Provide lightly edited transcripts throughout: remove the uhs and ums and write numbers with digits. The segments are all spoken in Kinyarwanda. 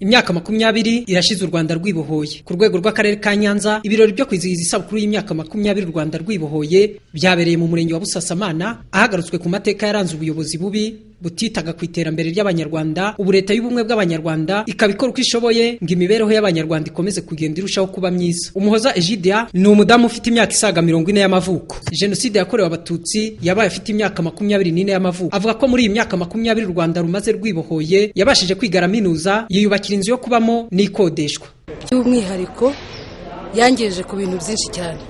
Imyaka 20 irashize u Rwanda rwibohoye. Ku rwego rw'akarere ka Nyanza, ibirori byo kwizihiza isabukuru y'imyaka 20 u Rwanda rwibohoye byabereye mu murenge wa Busasamana, ahagarutswe ku mateka yaranze ubuyobozi bubi butitaga ku iterambere ry'Abanyarwanda. Ubu Leta y'Ubumwe bw'Abanyarwanda ikaba ikora uko ishoboye ngo imibereho y'Abanyarwanda ikomeze kugenda irushaho kuba myiza. Umuhoza Egidia ni umudamu ufite imyaka isaga 40 y'amavuko. Jenoside yakorewe Abatutsi yabaye afite imyaka 24 y'amavuko. Avuga ko muri iyi myaka 20 u Rwanda rumaze rwibohoye yabashije kwiga araminuza, yiyubakira inzu yo kubamo n'ikodeshwa. By'umwihariko yangejeje ku bintu byinshi cyane.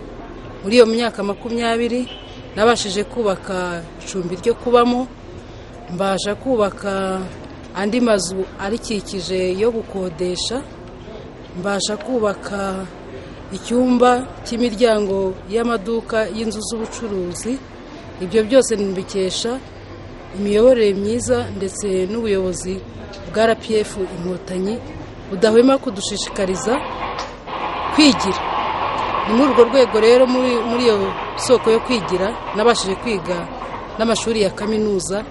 Muri iyo myaka 20 nabashije kubaka icumbi ryo kubamo, mbasha kubaka andi mazu arikikije yo gukodesha, mbasha kubaka icyumba cy'imiryango y'amaduka y'inzu z'ubucuruzi. Ibyo byose mbikesha imiyoborere myiza ndetse n'ubuyobozi bwa RPF Inkotanyi budahwema kudushishikariza kwigira. Ni muri urwo rwego rero, muri iyo soko yo kwigira, nabashije kwiga n'amashuri ya kaminuza.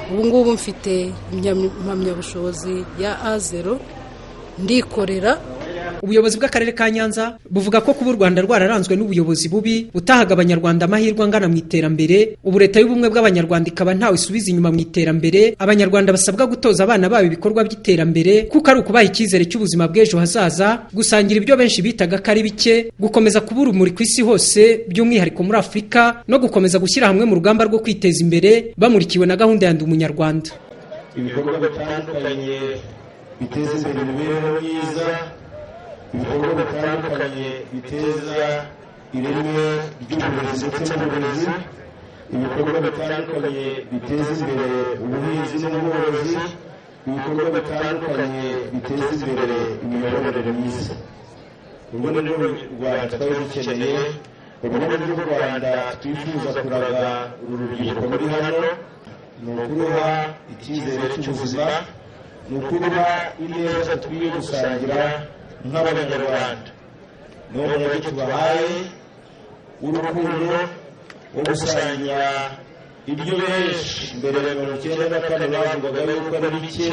Ubu ngubu mfite impamyabushobozi ya A0, ndikorera. Ubuyobozi bw'akarere ka Nyanza buvuga ko kuba u Rwanda rwararanzwe n'ubuyobozi bubi butahaga Abanyarwanda amahirwe angana mu iterambere, ubu Leta y'Ubumwe bw'Abanyarwanda ikaba ntawe isubiza inyuma mu iterambere. Abanyarwanda basabwa gutoza abana babo ibikorwa by'iterambere, kuko ari ukubaha icyizere cy'ubuzima bw'ejo hazaza, gusangira ibyo benshi bitaga ko ari bike, gukomeza kuba urumuri ku isi hose by'umwihariko muri Afurika, no gukomeza gushyira hamwe mu rugamba rwo kwiteza imbere bamurikiwe na gahunda ya Ndi Umunyarwanda. Ibikorwa bitandukanye biteza imbere imibereho myiza, ibikorwa bitandukanye biteza ireme ry'uburezi ndetse n'uburezi, ibikorwa bitandukanye biteza imbere ubuhinzi n'ubworozi, ibikorwa bitandukanye biteza imbere imiyoborere myiza. Urwo ni rwo Rwanda twari dukeneye, urwo ni rwo Rwanda twifuza kuraga uru rubyiruko muri hano. Ni ukuruha icyizere cy'ubuzima, ni ukuruha ineza dukwiye gusangira nk'Abanyarwanda. Ni wo murage tubahaye w'urukundo, wo gusangira ibyo benshi mbere ya 94 bavugaga yuko ari bike,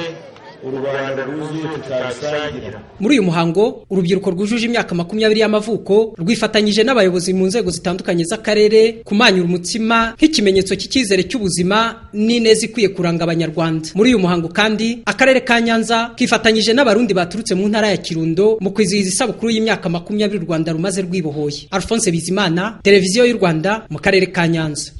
u Rwanda rwuzuye tutabisangira. Muri uyu muhango, urubyiruko rwujuje imyaka 20 y'amavuko rwifatanyije n'abayobozi mu nzego zitandukanye z'akarere kumanyura umutsima nk'ikimenyetso cy'icyizere cy'ubuzima n'ineza ikwiye kuranga Abanyarwanda. Muri uyu muhango kandi, akarere ka Nyanza kifatanyije n'Abarundi baturutse mu ntara ya Kirundo mu kwizihiza isabukuru y'imyaka 20 u Rwanda rumaze rwibohoye. Alphonse Bizimana, Televiziyo y'u Rwanda, mu karere ka Nyanza.